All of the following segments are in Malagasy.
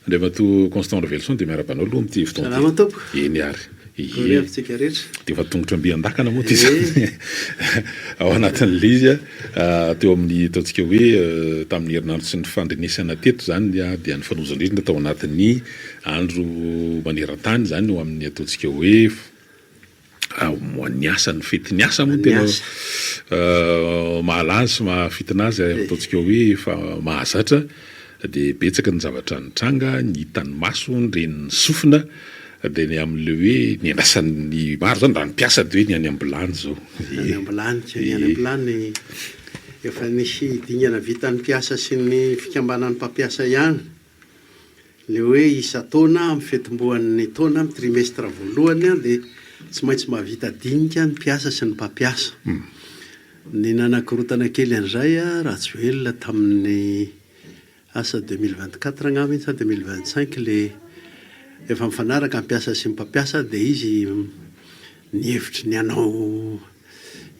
Andriamatoa Constant Raveloson dia miarahaba anao aloha amin'ity fotoana ity. Salama tompoko. Eny ary. Akory Ie. avy tsika rehetra. Dia efa tongotra mby an-dakana moa ity Ie. izany ao anatin'ilay izy a. Teo amin'ny ataontsika hoe tamin'ny herinandro tsy nifandrenesana teto izany dia nifanozan-drindrina tao anatin'ny andro maneran-tany izany ho amin'ny ataontsika hoe ny asa, ny fetin'ny asa moa tena mahalaza sy mahafintina azy ataontsika hoe efa mahazatra dia betsaka ny zavatra nitranga, ny hitan'ny maso, ny ren'ny sofina dia ny amin'ilay hoe ny andrasan'ny maro izany raha ny mpiasa dia hoe ny any am-bilany izao. Ny any am-bilany, ny any am-bilany efa nisy dingana vitan'ny mpiasa sy ny fikambanan'ny mpampiasa ihany. Le hoe isan-taona amin'ny fiatombohan'ny taona amin'ny trimestre voalohany dia tsy maintsy mahavita dinika ny mpiasa sy ny mpampiasa. Ny nanakorotana kely an'izay Rajoelina tamin'ny asa 2024 angamba iny sa 2025 le efa mifanaraka ny mpiasa sy ny mpampiasa dia izy nihevitry ny hanao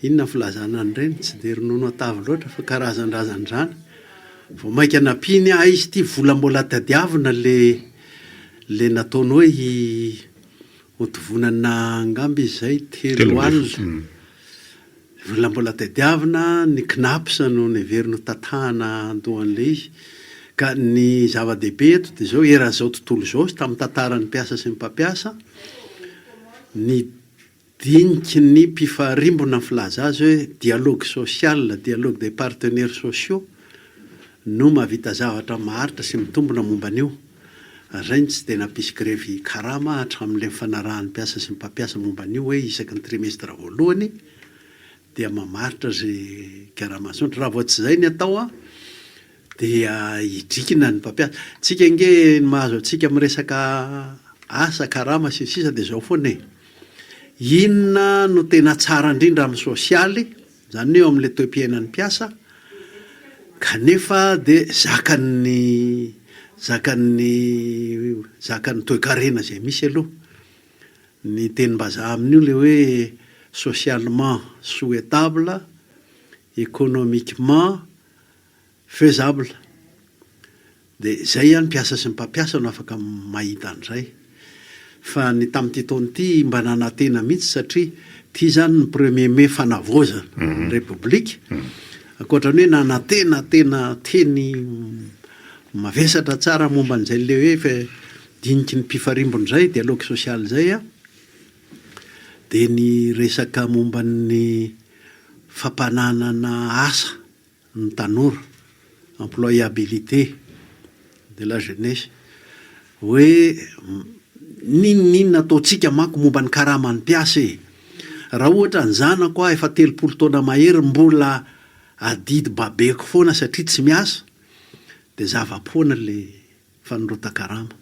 Inona ny filazana an'ireny? Tsy dia ronono an-tavy loatra fa karazandrazan'izany. Vao mainka nampiany ahy izy ity vola mbola tadiavina le le nataony hoe hi hotovonana angamba izy izay telo alina. Vola mbola tadiavina, ny Cnaps no neveriny ho tatahana andohan'ilay izy. Ka ny zava-dehibe eto dia izao, eran'izao tontolo izao sy tamin'ny tantaran'ny mpiasa sy ny mpampiasa, ny Diniky ny mpifarimbona ny filaza azy hoe dialogue social, dialogue des partenaires sociaux no mahavita zavatra maharitra sy mitombina momba an'io. Ary izay no tsy dia nampisy grevy karama hatramin'ilay nifanarahan'ny mpiasa sy ny mpampiasa momba an'io hoe isaky ny trimestre voalohany dia mamaritra izay karama azony. Raha vao tsy izay ny atao Dia hidrikina ny mpampiasa. Tsika ange ny mahazo antsika miresaka asa, karama sy ny sisa dia izao foana e. Inona no tena tsara indrindra amin'ny sosialy, izany hoe eo amin'ilay toe-piainan'ny mpiasa, kanefa dia zakan'ny zakan'ny zakan'ny toe-karena izay misy aloha. Ny tenim-bazaha amin'io ilay hoe socialement souhaitable, économiquement Faisable. Dia izay ihany mpiasa sy ny mpampiasa no afaka mahita an'izay. Fa ny tamin'ity taona ity mba nanantena mihitsy satria ity izany ny premier mai fanavaozana ny Repoblika. Ankoatra ny hoe nanantena tena teny mavesatra tsara momba an'izay ilay hoe efa diniky ny mpifarimbona izay, dialogue social izay an, dia ny resaka momba ny fampananana asa ny tanora, employabilité de la jeunesse, hoe n'inon'inona ataontsika manko momba ny karaman'ny mpiasa e! Raha ohatra ny zanako aho efa 30 taona mahery mbola adidy babeko foana satria tsy miasa dia zava-poana le fanondrotan-karama.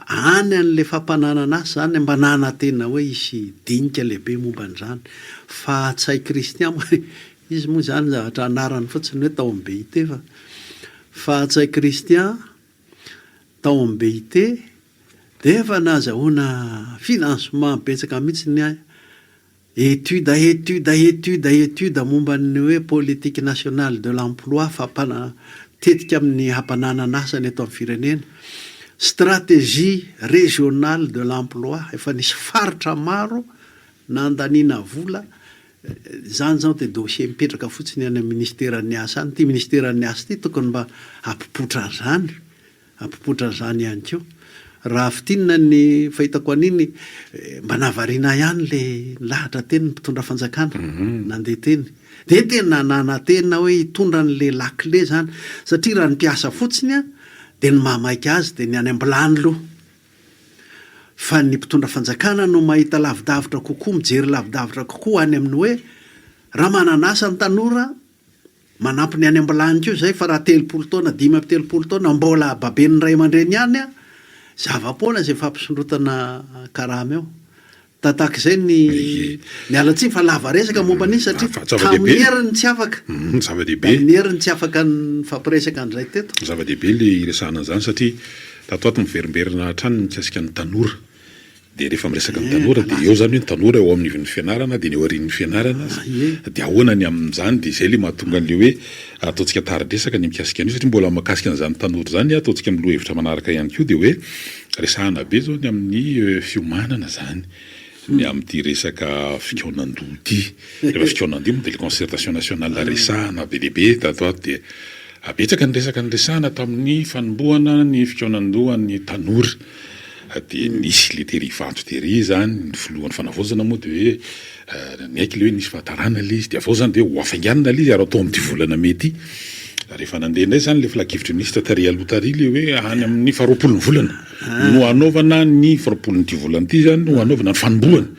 Any an'ilay fampananana asa izany mba nanantena hoe hisy dinika lehibe momba an'izany. Fa Ntsay Christian moa, izy moa izany zavatra anarany fotsiny hoe tao amin'ny BIT fa, fa Ntsay Christian tao amin'ny BIT dia efa nahazahoana financement betsaka mihitsy ny ahy. Étude, étude, étude, étude momba ny hoe politique nationale de l'emploi, fampana, tetika amin'ny hampananana asa ny eto amin'ny firenena, stratégie régionale de l'emploi, efa nisy faritra maro nandaniana vola, izany izao dia dossier mipetraka fotsiny any amin'ny ministeran'ny asa any, ity ministeran'ny asa ity tokony mba hampipoitra an'izany. Hampipoitra an'izany ihany koa. Raha fintinina ny fahitako an'iny, mba nahavariana ahy ihany ilay nilahatra teny ny mpitondra fanjakana nandeha teny. Dia tena nanantena hoe hitondra an'ilay lakile izany, satria raha ny mpiasa fotsiny dia ny mahamaika azy dia ny any am-bilany loha. Fa ny mpitondra fanjakana no mahita lavidavitra kokoa, mijery lavidavitra kokoa any amin'ny hoe raha manana asa ny tanora, Manampy ny any am-bilany koa izay fa raha 30 taona, 35 taona mbola baben'ny ray aman-dreny ihany an, zava-poana izay fampisondrotana karama eo. Tahaka izay ny miala tsiny fa lava resaka momba an'iny satria tamin'ny heriny tsy afaka. Zava-dehibe. Tamin'ny heriny tsy afaka nifampiresaka an'izay teto. Zava-dehibe ilay iresahana an'izany satria tato ho ato miverimberina hatrany ny mikasika ny tanora. Dia rehefa miresaka ny tanora dia eo izany hoe ny tanora eo amin'ny fianarana dia ny aorian'ny fianarana dia ahoana ny amin'izany dia izay ilay mahatonga an'ilay hoe ataontsika tari-dresaka ny mikasika an'io satria mbola mahakasika an'izany tanora izany ataontsika amin'ny lohahevitra manaraka ihany koa dia hoe resahana be izao ny amin'ny fiomanana izany ny amin'ity resaka fikaonandoha ity. Rehefa fikaonandoha moa dia ilay concertation nationale resahana be dia be tato ato dia betsaka ny resaka niresahana tamin'ny fanombohana ny fikaonandohan'ny tanora. Dia nisy le tery Ivato tery izany, ny filohan'ny fanavaozana moa dia hoe niaiky le hoe nisy fahatarana le izy, dia avy eo izany dia ho hafainganina le izy ary atao amin'ity volana mey ity. Rehefa nandeha indray izany le filankevitry ny minisitra tary aloha tary le hoe any amin'ny faharoapolon'ny volana no hanaovana ny faharoapolon'ity volana ity izany no hanaovana ny fanombohana.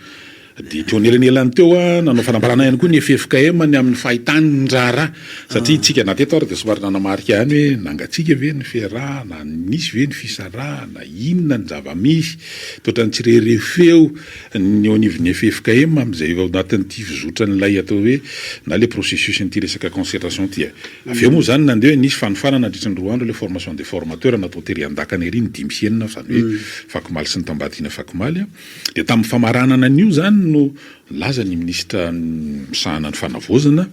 Dia teo anelanelany teo, nanao fanambarana ihany koa ny ffkm ny amin'ny fahitany ny raharaha, satria isika na teto ary dia somary nanamarika ihany hoe nangatsiaka ve ny fiarahana, nisy ve ny fisarahana, inona ny zava-misy, toa ohatran'ny tsy re re feo ny eo anivon'ny ffkm amin'izay ao anatin'ity fizotran'ilay atao hoe na ilay processus-n'ity resaka concertation ity e. Avy eo moa izany nandeha hoe nisy fanofanana nandritra ny roa andro ilay formation des formateurs natao tery Andakana ery ny dimy sy enina, izany hoe fakomaly sy ny tambadina fakomaly. Dia tamin'ny famaranana an'io izany no nilaza ny minisitra misahana ny fanavaozana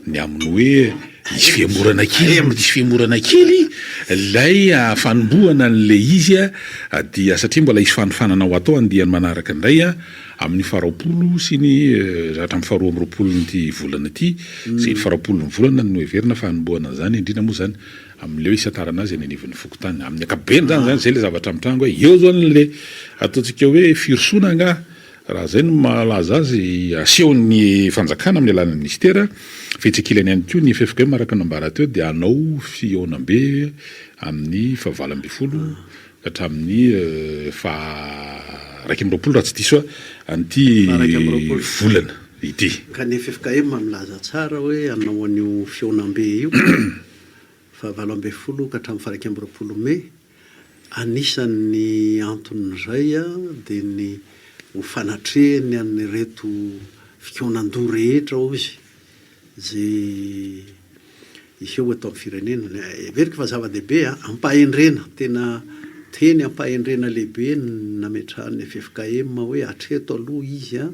ny amin'ny hoe hisy fihemorana kely, hisy fihemorana kely ilay fanombohana an'ilay izy dia satria mbola hisy fanofanana ho atao andiany manaraka indray amin'ny faharoapolo sy ny hatramin'ny faharoa amby roapolon'ity volana ity, izay faharoapolon'ny volana no heverina fa hanombohana an'izany, indrindra moa izany Amin'ilay hoe hisantarana azy eny anivon'ny fokontany. Amin'ny ankapobeny izany izany izay ilay zavatra mitranga hoe eo izao ilay ataontsika hoe firosoana angaha raha izay no mahalaza azy asehon'ny fanjakana amin'ny alalan'ny minisitera fa etsy ankilany ihany koa ny ffkm araka ny nambara teo dia hanao fihaonambe amin'ny faha 18 ka hatramin'ny faha 21 raha tsy diso aho an'ity volana ity. Ka ny ffkm milaza tsara hoe hanao an'io fihaonambe io. Faha 18 ka hatramin'ny faha 21 mey, anisan'ny anton'izay dia ny ho fanatrehany an'ireto fikaonandoha rehetra hozy izay hiseho eto amin'ny firenena. Heveriko fa zava-dehibe, ampahendrena, tena teny ampahendrena lehibe ny nametrahan'ny ffkm hoe hatreto aloha izy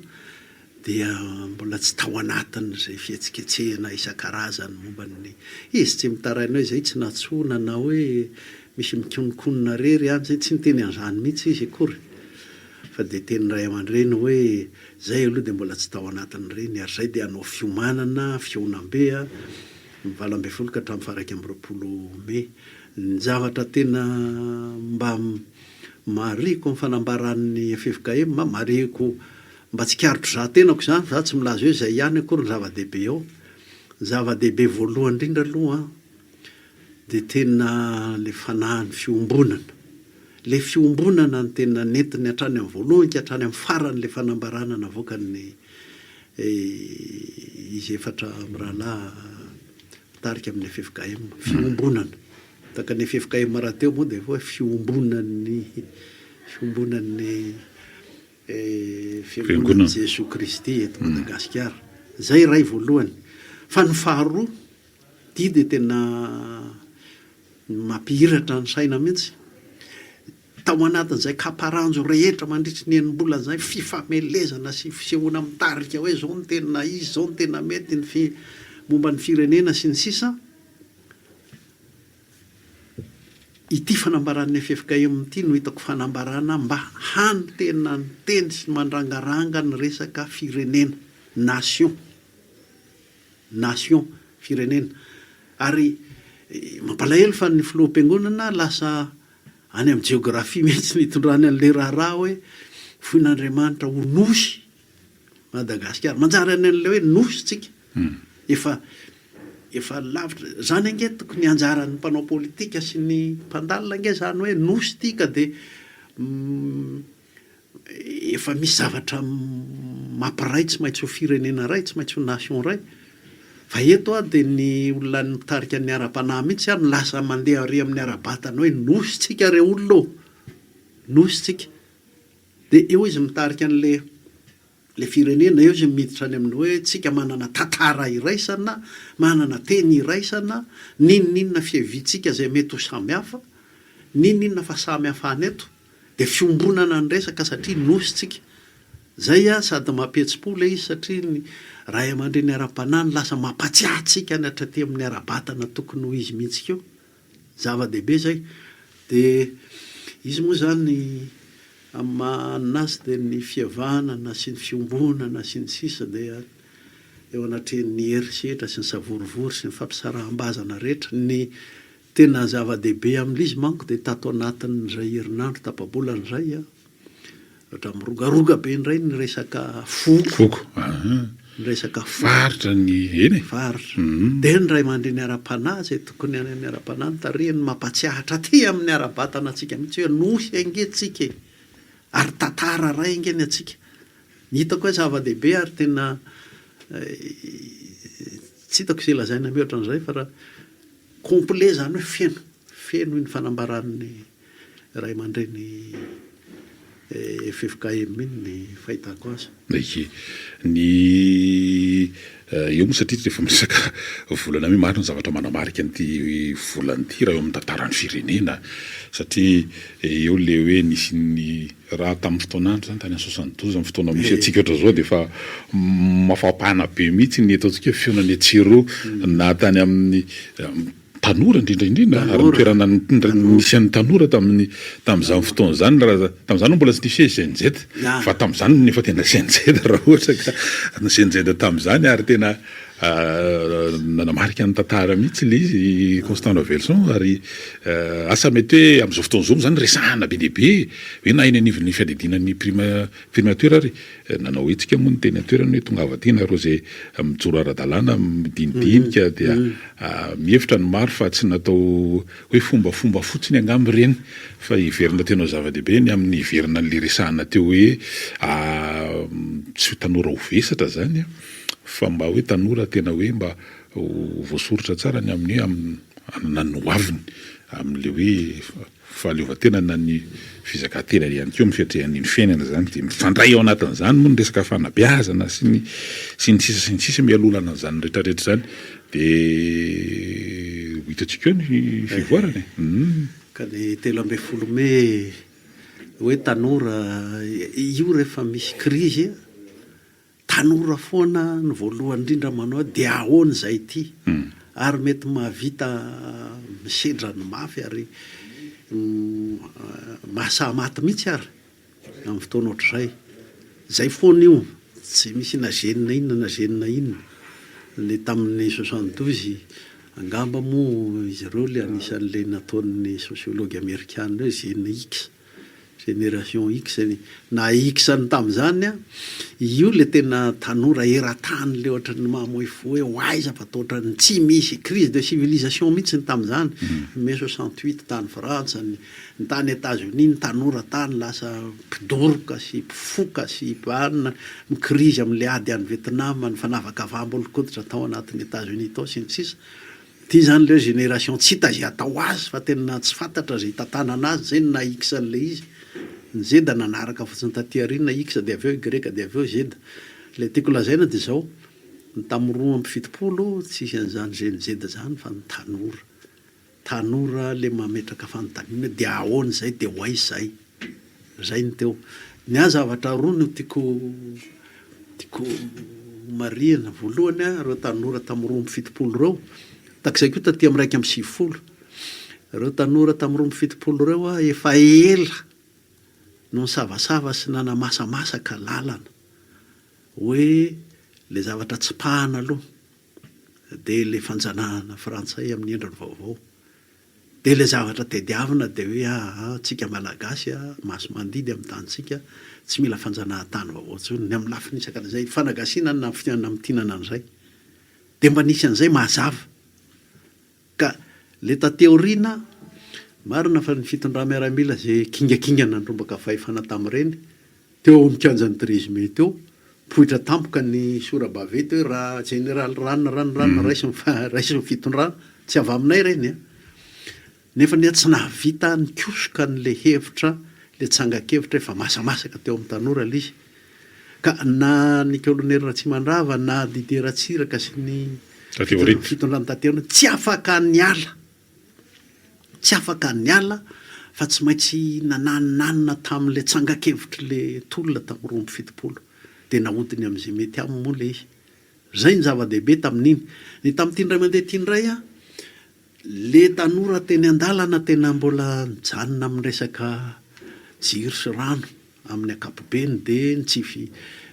dia mbola tsy tao anatin'izay fihetsiketsehana isan-karazany momba ny izy tsy mitaraina hoe izay tsy nantsoina na hoe misy mikononkonona rery any izay, tsy niteny an'izany mihitsy izy akory fa dia teny ray aman-dreny hoe izay aloha dia mbola tsy tao anatin'ireny ary izay dia hanao fiomanana fihaonambe ny 18 ka hatramin'ny faha 21 mey. Ny zavatra tena mba marihiko amin'ny fanambaran'ny ffkm, marihiko Mba tsikaritro za tenako izany, za tsy milaza hoe izay ihany akory ny zava-dehibe ao. Ny zava-dehibe voalohany indrindra aloha an, dia tena ilay fanahin'ny fiombonana. Ilay fiombonana no tena nentiny hatrany amin'ny voalohany ka hatrany amin'ny farany ilay fanambarana navoakan'ny izy efatra mirahalahy mpitarika amin'ny ffkm. Fiombonana. Tahaka ny ffkm rahateo moa dia efa hoe fiombonan'ny fiombonan'ny Fiangonan'i Jesoa Kristy eto Madagasikara. Izay iray voalohany. Fa ny faharoa, ity dia tena mampihiratra ny saina mihitsy, tao anatin'izay kaparanjo rehetra mandritry ny enim-bolana izay, fifamelezana sy fisehoana mitarika hoe izao no tena izy, izao no tena mety ny fi- momba ny firenena sy ny sisa, Ity fanambaran'ny ffkm ity no hitako fanambarana mba hany tena niteny sy mandrangaranga ny resaka firenena, nation, nation, firenena. Ary mampalahelo fa ny filoham-piangonana lasa any amin'ny jeografia mihitsy no itondrany an'ilay raharaha hoe foin'Andriamanitra ho nosy Madagasikara. Manjary any an'ilay hoe nosy tsika. Efa efa lavitra. Zany ange tokony anjaran'ny mpanao politika sy ny mpandalina ange zany hoe nosy ity ka dia efa misy zavatra mampiray tsy maintsy ho firenena iray, tsy maintsy ho nation iray. Fa eto aho dia ny olona mitarika ny ara-panahy mihitsy aho no lasa mandeha ary amin'ny ara-batana hoe nosy tsika re olona ô! Nosy tsika. Dia eo izy mitarika an'ilay ilay firenena, eo izy miditra any amin'ny hoe tsika manana tantara iraisana, manana teny iraisana, n'inon'inona fiaviantsika izay mety ho samy hafa, n'inon'inona fa samy hafa any eto. Dia fiombonana ny resaka satria nosy tsika. Zay an, sady mampihetsi-po ilay izy satria ny ray aman-dreny ara-panahy no lasa mampatsiahy antsika ny hatraty amin'ny ara-batana tokony ho izy mihitsy koa. Zava-dehibe izay. Dia izy moa izany amin'ny maha anona azy dia ny fihavanana sy ny fiombonana sy ny sisa dia eo anatrehan'ny herisetra sy ny savorovoro sy ny fampisaraham-bazana rehetra. Ny tena zava-dehibe amin'ilay izy manko dia tato anatin'izay herinandro tapa-bolana izay an, Ohatra mirogaroga be indray ny resaka foko. Foko, aha. Ny resaka foko. Faritra ny, eny e. Faritra. Dia ny ray aman-dreny ara-panahy izay tokony any amin'ny ara-panahy no tarihiny mampatsiahy hatraty amin'ny ara-batana antsika mihitsy hoe nosy ange tsika e! Ary tantara iray ange ny antsika. Ny hitako hoe zava-dehibe ary tena tsy hitako izay lazaina mihoatra an'izay fa raha complet izany hoe feno, feno iny fanambaran'ny Ray aman-dreny ffkm iny ny fahitako azy. Ie. Ny eo moa satria rehefa miresaka volana mey maro ny zavatra manamarika an'ity volana ity raha eo amin'ny tantaran'ny firenena satria eo le hoe nisy ny raha tamin'ny fotoan'andro zany tany amin'ny 72 amin'ny fotoana misy antsika ohatran'izao dia efa mafampana be mihitsy ny ataontsika hoe fihaonana etsy sy eroa na tany amin'ny Tanora indrindra indrindra ary ny toerana nisy an'ny tanora tamin'ny tamin'izany fotoana izany raha tamin'izany mbola tsy nisy hoe Gen Z fa tamin'izany no efa tena Gen Z raha ohatra ka ny Gen Z tamin'izany ary tena nanamarika ny tantara mihitsy ilay izy Constant Ravelison ary asa mety hoe amin'izao fotoana izao moa izany resahana be dia be hoe na eny anivon'ny fiadidiana ny prima primature ary Nanao hetsika moa ny teny an-toerana hoe tongava aty nareo izay mijoro ara-dalàna midinidinika dia mihevitra ny maro fa tsy natao hoe fombafomba fotsiny angamba ireny fa hiverina tena ho zava-dehibe ny amin'ny hiverina an'ilay resahana teo hoe tsy ho tanora ho vesatra izany fa mba hoe tanora tena hoe mba ho voasoritra tsara ny amin'ny hoe hanana ny hoaviny amin'ilay hoe fahaleovantena na ny fizakan-tena ihany koa amin'ny fiatrehany ny fiainana izany dia mifandray ao anatin'izany moa ny resaka fanabeazana sy ny sy ny sisa sy ny sisa mialoha an'izany rehetra rehetra izany dia ho hitantsika eo ny fivoarana e. Ka ny 13 mey hoe tanora io rehefa misy krizy Tanora foana no voalohany indrindra manao hoe dia ahoana izay ity? Ary mety mahavita misedra ny mafy ary mahasahy maty mihitsy ary amin'ny fotoana ohatr'izay. Izay foana io, tsy misy na gène inona na gène inona. Ilay tamin'ny 72 angamba moa izy ireo ilay anisan'ilay nataon'ny sosiology amerikana hoe gène X. Génération X ny na X ny tamin'izany an, io le tena tanora eran-tany le ohatran'ny mamoifoy hoe ho aiza fa toa ohatran'ny tsy misy crise de civilisation mihitsy ny tamin'izany, mai 68 tany Frantsa, ny ny tany Etats-Unis ny tanora tany lasa mpidoroka sy mpifoka sy mpanina, ny crise amin'le ady any Vietnam, ny fanavakavaham-bolon-koditra tao anatin'i Etats-Unis tao sy ny sisa. Ity zany le hoe génération tsy hita izay atao azy fa tena tsy fantatra izay hitantanana azy, zay no naha X an'ilay izy, ny Z nanaraka fotsiny taty aoriana, X dia avy eo Y dia avy eo Z. Ilay tiako lazaina dia izao, ny tamin'ny 72 tsisy an'izany Gen Z zany fa ny tanora, tanora le mametraka fanontaniana hoe dia ahoana izay dia ho aiza izay. Zay ny teo. Ny ahy zavatra roa no tiako tiako homarihina. Voalohany a, ireo tanora tamin'ny 72 ireo, tahaka izay koa taty amin'ny 91. Ireo tanora tamin'ny 72 ireo a, efa ela no nisavasava sy nanamasamasaka lalana hoe ilay zavatra tsipahana aloha dia ilay fanjanahana frantsay amin'ny endriny vaovao. Dia ilay zavatra tediavina dia hoe aa tsika Malagasy a, maso mandidy amin'ny tanintsika, tsy mila fanjanahantany vaovao intsony, ny amin'ny lafiny isan-karazany, izay fanagasiana na namintinana an'izay. Dia mba nisy an'izay mazava. Ka ilay taty aoriana, marina fa ny fitondra-miaramila izay kingakinga nandrombaka fahefana tamin'ireny, Teo amin'ny kianjan'ny 13 mai teo, nipoitra tampoka ny sora-baventy hoe raha jeneraly ranona ranona ranona raiso ny raiso ny fitondrana, tsy avy aminay ireny an! Nefa anie tsy nahavita nikosoka an'ilay hevitra, ilay tsangan-kevitra efa masamasaka teo amin'ny tanora ilay izy. Ka na ny kolonely Ratsimandrava na Didier Ratsiraka sy ny fitondrana taty aoriana tsy afaka niala. Tsy afaka niala. Fa tsy maintsy nananonanona tamin'ilay tsangan-kevitr'ilay tolona tamin'ny 72. Dia nahodiny amin'izay mety aminy moa ilay izy. Izay no zava-dehibe tamin'iny. Ny tamin'ity indray mandeha ity indray an, le tanora teny an-dalana tena mbola nijanona amin'ny resaka jiro sy rano amin'ny ankapobeny dia ny tsy fi,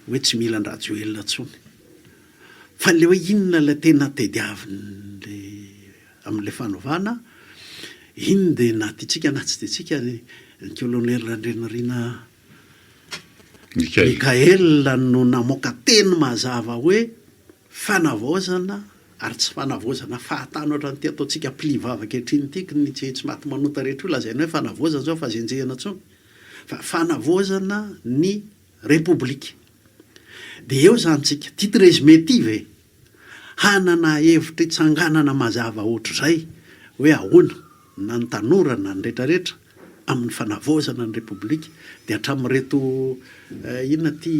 hoe tsy mila an-dRajoelina intsony. Fa ilay hoe inona ilay tena tediavin'ilay amin'ilay fanovana, iny dia na tiantsika na tsy tiantsika ny Colonel Randrianirina Mickaël no namoaka teny mazava hoe fanavaozana ary tsy fanavaozana fahatany ohatran'ity ataontsika pli vava ankehitriny ity ky ny tsy maty manota rehetra io lazaina hoe fanavaozana izao fa aza enjehina intsony fa fanavaozana ny Repoblika. Dia eo izany tsika, ity 13 mai ity ve hanana hevitra hitsanganana mazava ohatr'izay hoe ahoana na ny tanora na ny retraretra amin'ny fanavaozana ny Repoblika dia hatramin'ireto inona ity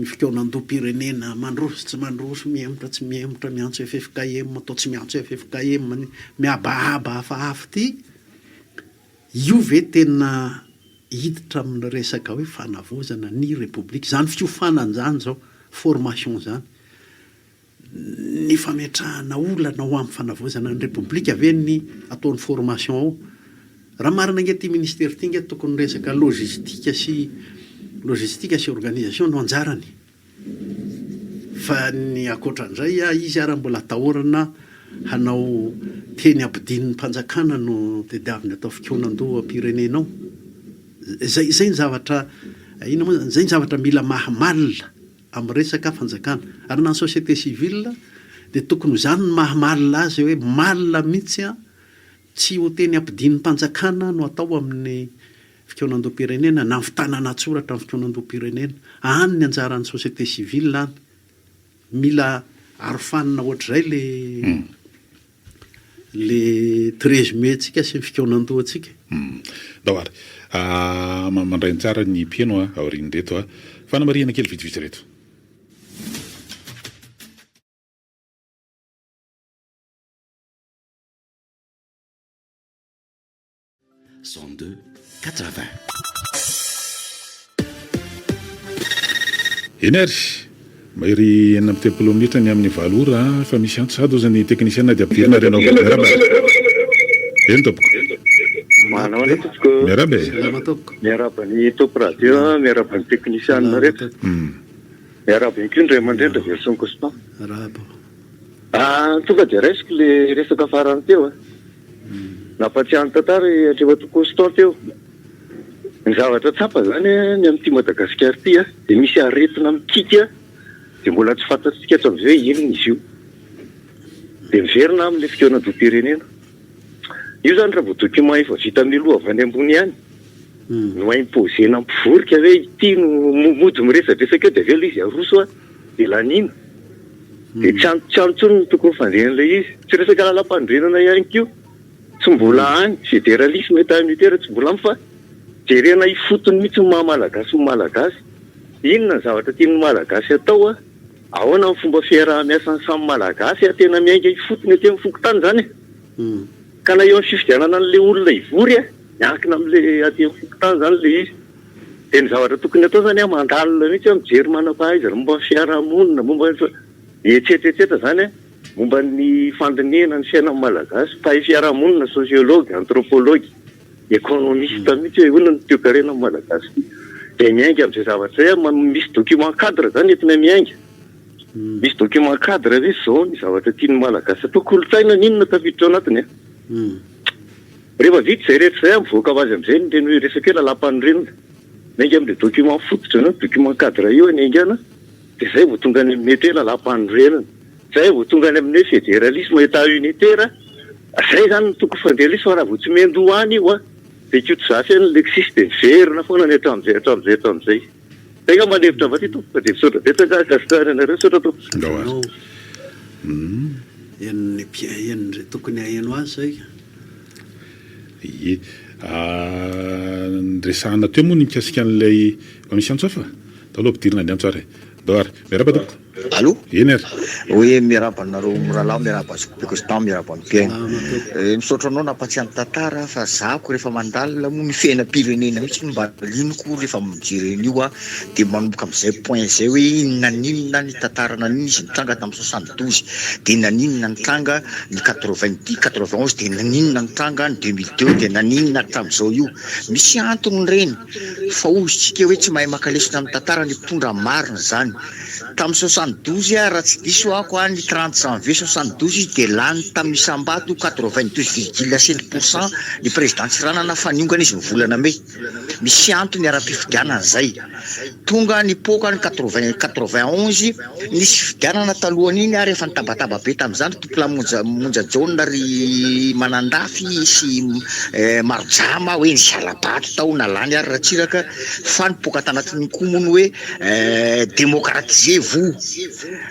fikaonandoham-pirenena mandroso tsy mandroso, mihemotra tsy mihemotra, miantso ffkm atao tsy miantso ffkm, mihabahaba hafahafa ity, io ve tena hiditra amin'ny resaka hoe fanavaozana ny Repoblika? Izany fiofanana izany izao, formation izany. Ny fametrahana olana ho amin'ny fanavaozana ny Repoblika ve ny ataon'ny formation ao? Raha marina ange ity ministera ity ange tokony resaka logistique sy logistique sy organisation no anjarany. Fa ny ankoatran'izay izy ara mbola atahorana hanao teny ampidinin'ny mpanjakana no tediaviny atao fikaonandoham-pirenena ao. Izay izay ny zavatra inona moa izany, izay ny zavatra mila maha-malina. Amin'ny resaka fanjakana. Ary na ny société civile dia tokony ho izany ny maha mal azy hoe mal mihitsy an, tsy ho teny ampidinim-panjakana no atao amin'ny fikaonandoham-pirenena na ny fitanana an-tsoratra ny fikaonandoham-pirenena. Any ny anjaran'ny société civile any. Mila arofanina ohatr'izay le Le 13 mai tsika sy ny fikaonandohantsika. Ndao ary. Mandray ny tsara ny mpihaino aorian'ireto fanamarihana kely vitsivitsy ireto. 102 80. Eny ary, mahery 36 minitra ny amin'ny valo ora a, fa misy antso sahady ozy ny teknisiana dia ampidirina ary ianao. Miarahaba e. Eny tompoko. Manahoana tompoko. Miarahaba e. Salama tompoko. Miarahaba ny top radio, miarahaba ny teknisianina rehetra. Miarahaba ihany koa ny ray aman-dreny Raveloson Constant. Miarahaba. Ah, tonga dia raisiko le resaka farany teo a. Nampatsiahy ny tantara i Andriamatoa Constant teo. Ny zavatra tsapa izany ny amin'ity Madagasikara ity dia misy aretina mikiky dia mbola tsy fantatsika hatramin'izay hoe inona izy io. Dia miverina amin'ilay fikaonandoham-pirenena. Io izany raha vao document efa vita mialoha avy any ambony ihany no imposer-na mpivorika hoe ity no mody miresadresaka eo dia avy eo ilay izy aroso dia laniana. Dia tsy any tsy any intsony no tokony fandehan'ilay izy. Tsy resaka lalam-panorenana ihany koa, tsy mbola any, fédéralisme état unitaire tsy mbola any fa jerena ifotony mihitsy ny maha malagasy ny malagasy. Inona ny zavatra tian'ny malagasy atao a? Ahoana ny fomba fiaraha-miasan'ny samy malagasy a? Tena miainga ifotony aty amin'ny fokontany izany e. Ka na eo amin'ny fifidianana an'ilay olona hivory a, miankina amin'ilay aty amin'ny fokontany izany ilay izy. Dia ny zavatra tokony atao izany an, mandalina mihitsy an, mijery manam-pahaizana momba ny fiarahamonina, momba ny etsetra etsetra izany an, momba ny fandinihana ny fiainan'ny Malagasy, mpahay fiarahamonina, sociologue, anthropologue, économiste mihitsy hoe inona ny toekarena amin'ny Malagasy ity. Dia miainga amin'izay zavatra izay an, misy document cadre izany entina miainga. Misy document cadre hoe izao ny zavatra tian'ny Malagasy atao, kolontsaina n'inona tafiditra ao anatiny an. Rehefa vita izay rehetra izay, mivoaka ho azy amin'izay ny teny hoe resaka hoe lalàmpanorenana. Miainga amin'ilay document fototra na document cadre io ny haingana dia izay vao tonga any amin'ny mety hoe lalàmpanorenana. Izay vao tonga any amin'ny hoe fédéralisme, état unitaire. Izay izany no tokony fandeha fa raha vao tsy miandoha any io dia Ikotozafy any Lexis dia miverina foana ny hatramin'izay hatramin'izay hatramin'izay. Izay angamba ny hevitra avy aty tompoko fa dia misaotra betsaka, ankasitrahana anareo, misaotra tompoko. Ndao ary. Henon'ny henon'izay tokony haheno azy izay ka. Ie. Niresahana teo moa ny mikasika an'ilay, fa misy antso hafa? Ndao aloha ampidirina ny antso ary e. Ndao ary. Miarahaba tompoko. Allô? Eny ary. Hoe miarahaba anareo mirahalahy, miarahaba an'i Zoky Constant, miarahaba an'i Mpihaino. Eh, misaotra anao nampatsiahy ny tantara fa zako rehefa mandalina moa ny fiainam-pirenena mihitsy no mba liniko rehefa mijery an'io aho dia manomboka amin'izay point izay hoe naninona ny tantara naninona izy nitranga tamin'ny 72 dia naninona nitranga ny 90 91 dia naninona nitranga ny 2002 dia naninona hatramin'izao io. Misy antony ireny fa hoy isika hoe tsy mahay maka lesona amin'ny tantara ny mpitondra marina izany. Tamin'ny 72 raha tsy diso aho a, ny 30 janvier 72 izy dia lany tamin'ny isam-bato 92 virgule 7 pour cent ny président Tsiranana fa niongana izy ny volana mey. Misy antony ara-pifidianana izay. Tonga nipoaka ny quatre-vingt 91, nisy fifidianana talohan'iny ary efa nitabataba be tamin'izany Tompolahy Monja Monja Jaona ry Manandafy sy Marojama hoe nisy hala-bato tao na lany ary Ratsiraka fa nipoaka tanatin'iny koa moa ny hoe démocratisez-vous.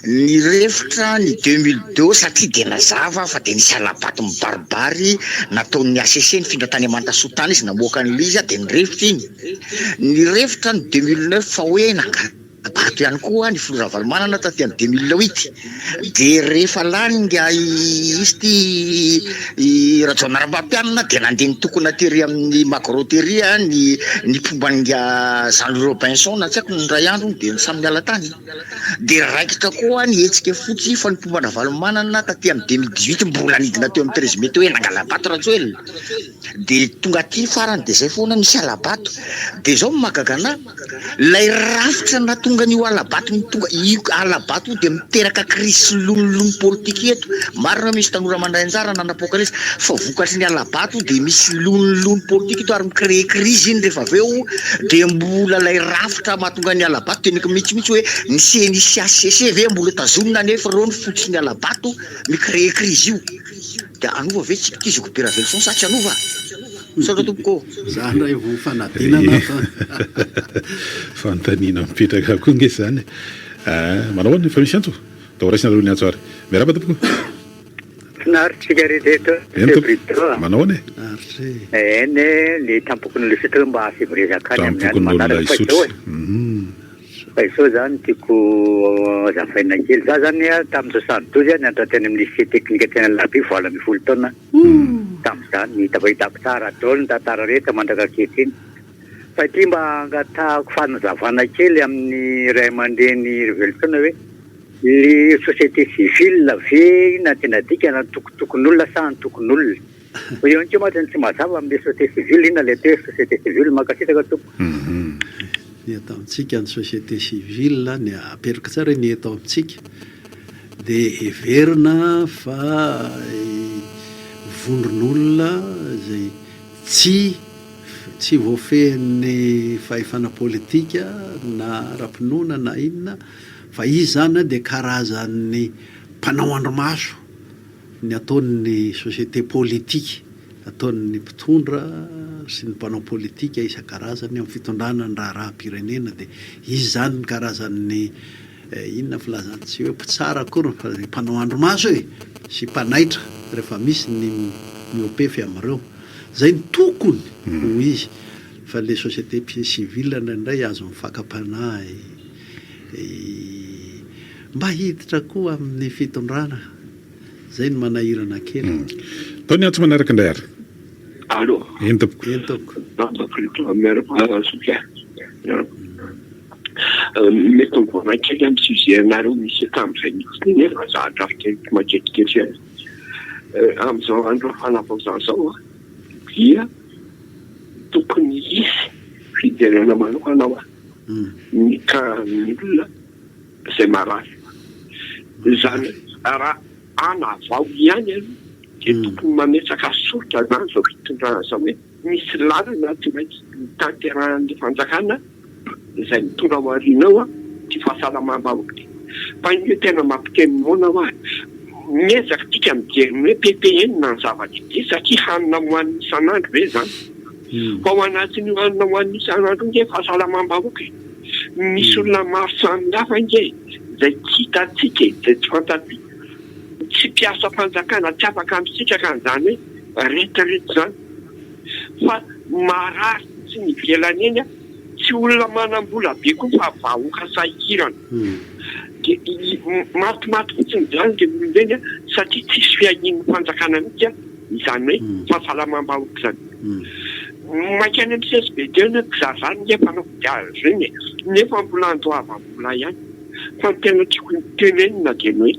Nirefotra ny 2002 satria dia nazava fa dia nisy hala-bato mibaribary nataon'ny HCC nifindra tany Mantasoa tany izy namoaka an'ilay izy dia nirefotra iny. Nirefotra ny 2009 fa hoe nangala-bato ihany koa ny filoha Ravalomanana taty amin'ny 2008. Dia rehefa lany ingahy izy ity i Rajaonarimampianina dia nandeha nitokona tery amin'ny Magro tery ny ny mpomba an'ingahy Jean Louis Robinson na tsy haiko ny iray andro hono dia samy niala tany. Dia raikitra koa ny hetsika fotsy fa ny mpomba an-dRavalomanana taty amin'ny 2018 mbola nidina teo amin'ny 13 mai teo hoe nangala-bato Rajoelina. Dia tonga aty farany dia zay foana misy hala-bato. Dia zao no mahagaga anah, ilay rafitra nahatonga an'io hala-bato ny tonga, io hala-bato io dia miteraka krizy sy lonilony politika eto. Marina hoe misy tanora mandray anjara nanapoaka an'izy, fa vokatry ny hala-bato dia misy lonilony politika eto ary mi-créer krizy iny rehefa avy eo dia mbola ilay rafitra mahatonga ny hala-bato teneniko mihitsy mihitsy hoe ny ceni sy HCC ve mbola tazonina nefa ireo ny fototry ny hala-bato mi-créer krizy io. Dia hanova ve tsika ity zokibe Raveloson sa tsy hanova? Misaotra tompoko ô! Za ndray vo fanadinana ato an! Fanontaniana mipetraka koa nge zany e! Manao ahoana? Efa misy antso? Dia ho raisina aloha ny antso ary. Miarahaba tompoko! Finaritra tsika rehetra eto Eny tompoko. Manao ahoana e? Finaritra e! Eny e, le tampokon'olona Isotry mba asivo resaka any amin'ny any Tampokon'olona manaraka fa izao Isotry. e. Fa izao izany tiako hazavaina kely, za zany tamin'ny 72 aho nianatra teny amin'ny lycée technique teny Alarobia, 18 taona tamin'izany, hitako tsara daholo ny tantara rehetra mandraka ankehitriny. Fa ity mba angatahako fanazavana kely amin'ny ray aman-dreny Raveloson hoe le société civile ve inona no tena dikany, antokotokon'olona sa antokon'olona? Fa eo ihany koa mantsy ny tsy mazava amin'ilay société civile, inona ilay atao hoe société civile? Mankasitraka tompoko. Ny eto amintsika ny société civile, ny apetraka tsara hoe ny eto amintsika dia heverina fa vondron'olona izay tsy tsy voafehin'ny fahefana politika na ara-pinoana na inona fa izy izany dia karazan'ny mpanao andrimaso ny ataon'ny société politique, ataon'ny mpitondra sy ny mpanao politika isan-karazany amin'ny fitondrana ny raharaham-pirenena dia izy izany ny karazan'ny inona filazana tsy hoe mpitsara akory fa mpanao andrimaso e! sy mpanaitra rehefa misy ny mihoa-pefy amin'ireo. Izay no tokony ho izy fa ilay société civile indraindray azon'ny fakam-panahy mba hiditra koa amin'ny fitondrana. Zay no manahirana kely. Atao ny antso manaraka indray ary. Allo. Eny tompoko. Eny tompoko. Miarahaba zoky a. Miarahaba. Mety mivoana kely amin'ny sujet anareo misy hatramin'izay mihitsy nefa za drafitra eto maketikely ihany. Amin'izao andro fanavaozana izao dia tokony hisy fijerena manokana hoa ny cas ny olona izay marary. Izany raha hanavao ihany aloha dia tokony mametraka soritra izany izao fitondrana izao hoe misy lalana tsy maintsy tanterahan'ny fanjakana izay mitondra ao aoriana ao ity fahasalamam-bahoaka ity. Fa io tena mampiteny moana hoa. Miezaka tsika mijery ny hoe PPN ny zava-dehibe satria hanina hohanina isan'andro ve izany? Fa ao anatin'io hanina hohanina isan'andro io nge fahasalamam-bahoaka e! Misy olona maro samihafa ange izay tsy hitantsika e, izay tsy fantatsika. Tsy mpiasam-panjakana, tsy afaka misitraka an'izany hoe retraite izany. Fa marary tsy ny ivelany eny, tsy olona manam-bola be koa fa vahoaka sahirana. Dia matimaty fotsiny izany ireny olona ireny satria tsisy fiahian'ny fanjakana mihitsy izany hoe fahasalamam-bahoaka izany. Maika any amin'ny CSB teo ny kizaza anie mpanao kodiarana ireny e, nefa mbola andoavam-bola ihany. Fa ny tena tiako tenenina dia ny hoe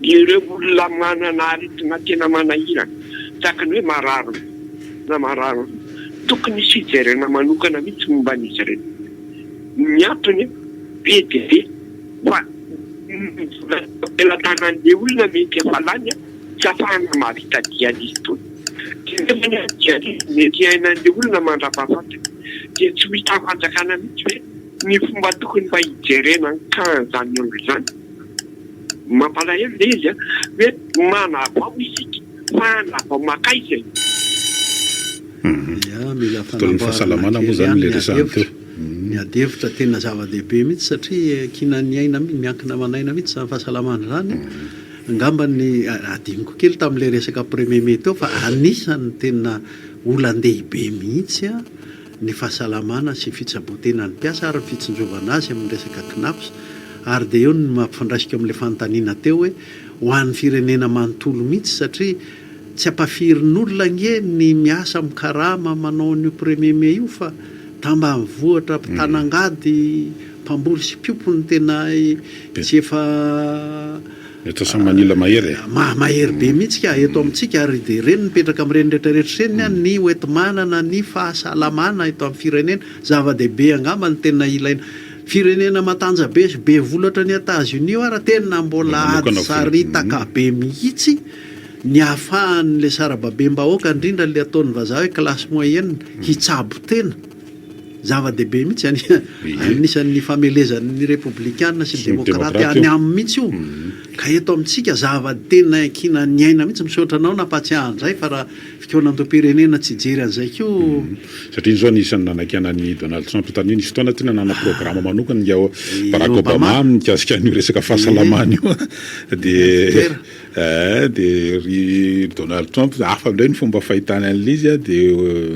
ireo olona manana aretina tena manahirana tahaka ny hoe marary na marary tokony hisy fijerena manokana mihitsy momba an'izy ireny. Ny antony be dia be fa ny vola am-pelatanan'ilay olona mety efa lany tsy afahana mahavita dialyse intsony. Dia nefa ny dialyse mety hiainan'ilay olona mandra-pahafatiny. Dia tsy ho hitan'ny fanjakana mihitsy ve ny fomba tokony mba hijerena ny cas an'izany olona izany? Mampalahelo ilay izy hoe manavao isika fa hanavao mankaiza e? Ya, mila Tontolon'ny fanamboarana fahasalamana moa kely izany ihany ilay ny ady resahana hevitra. teo. Ny ady hevitra tena zava-dehibe mihitsy satria iankinan'ny aina, miankina aman'aina mihitsy izany fahasalamana izany. Angamba ny adinoko kely tamin'ilay resaka premier mai teo fa anisan'ny tena olan-dehibe mihitsy ny fahasalamana sy fitsaboan-tenan'ny mpiasa ary ny fitsinjovana azy amin'ny resaka Cnaps ary dia eo no mampifandraisiko amin'ilay fanontaniana teo hoe ho an'ny firenena manontolo mihitsy satria Tsy ampafirin'olona ange ny miasa mikarama manao an'io premier mai io fa tambanivohitra mpitana angady, mpamboly sy mpiompy no tena tsy efa Mety samy manila mahery e. Mahery be mihitsy ka eto amintsika ary dia ireny mipetraka amin'ireny rehetra rehetra ireny ny hoenti-manana ny fahasalamana eto amin'ny firenena. Zava-dehibe angamba no tena ilaina. Firenena matanja-be sy be vola ohatran'i Etats-Unis io ary tena mbola ady saritaka be mihitsy. Ny ahafahan'ilay sarababem-bahoaka, indrindra ilay ataon'ny vazaha hoe classe moyenne, hitsabo tena. Zava-dehibe mihitsy izany. Anisan'ny famelezan'ny repoblikana sy ny demokraty any aminy mihitsy io. Ka eto amintsika zava-tena iankinan'ny aina mihitsy. Misaotra anao nampahatsiahy an'izay fa raha fikaonandoham-pirenena tsy hijery an'izay koa. Satria iny izao anisan'ny nanakiana an'i Donald Trump tamin'iny. Nisy fotoana tena nanana programa manokana i Barack Obama mikasika an'io resaka fahasalamana io. Dia. Eh dia ry Donald Trump hafa indray ny fomba fahitany an'ilay izy dia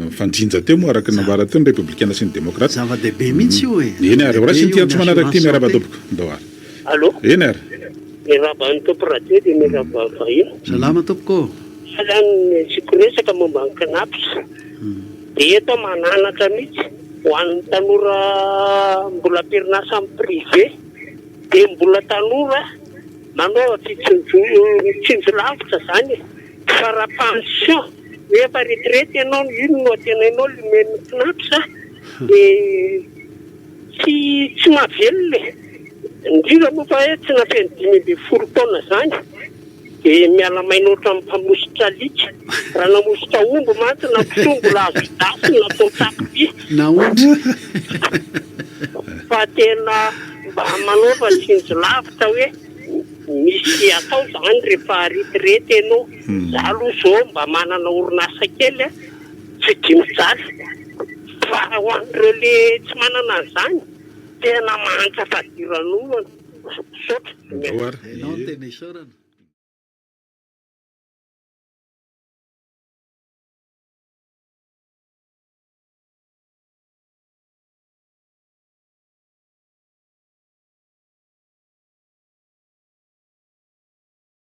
mifanjinja teo moa araka ny nambara teo ny repoblikana sy ny demokrata. Zava-dehibe mihitsy io e! Eny ary, Zava-dehibe raisiny ity io ny antso manaraka ity assurance miarahaba santé. tompoko. Ndao ary. Allô? Eny ary. Miarahaba an'i Tompo Radio dia miarahaba vahiny. Salama tompoko ô! Sahala ny asiako resaka momba ny CNAPS dia eto aho mananatra mihitsy ho an'ny tanora mbola am-perinasa amin'ny privé dia mbola tanora Manaova fitsinjo mitsinjo lavitra zany e! Fa raha pension hoe efa retraite ianao no ino no antenainao le omen'ny cnaps de tsy tsy mahavelona e! Indrindra moa fa hoe tsy nafeno 15 taona zany de miala maina ohatran'ny mpamositra alika, raha namositra omby mantsy na kisoa mbola azo dasy na atao tsaky Na ondry. Fa tena mba manaova tsinjo lavitra hoe misy atao zany rehefa retraite enao. Za aloha zao mba manana orinasa kely tsy dia mijaly fa ho an'ireo le tsy manana an'izany tena mahantra fadiranovana. Misaotra. Ndao ary. Enao no tena isaorana.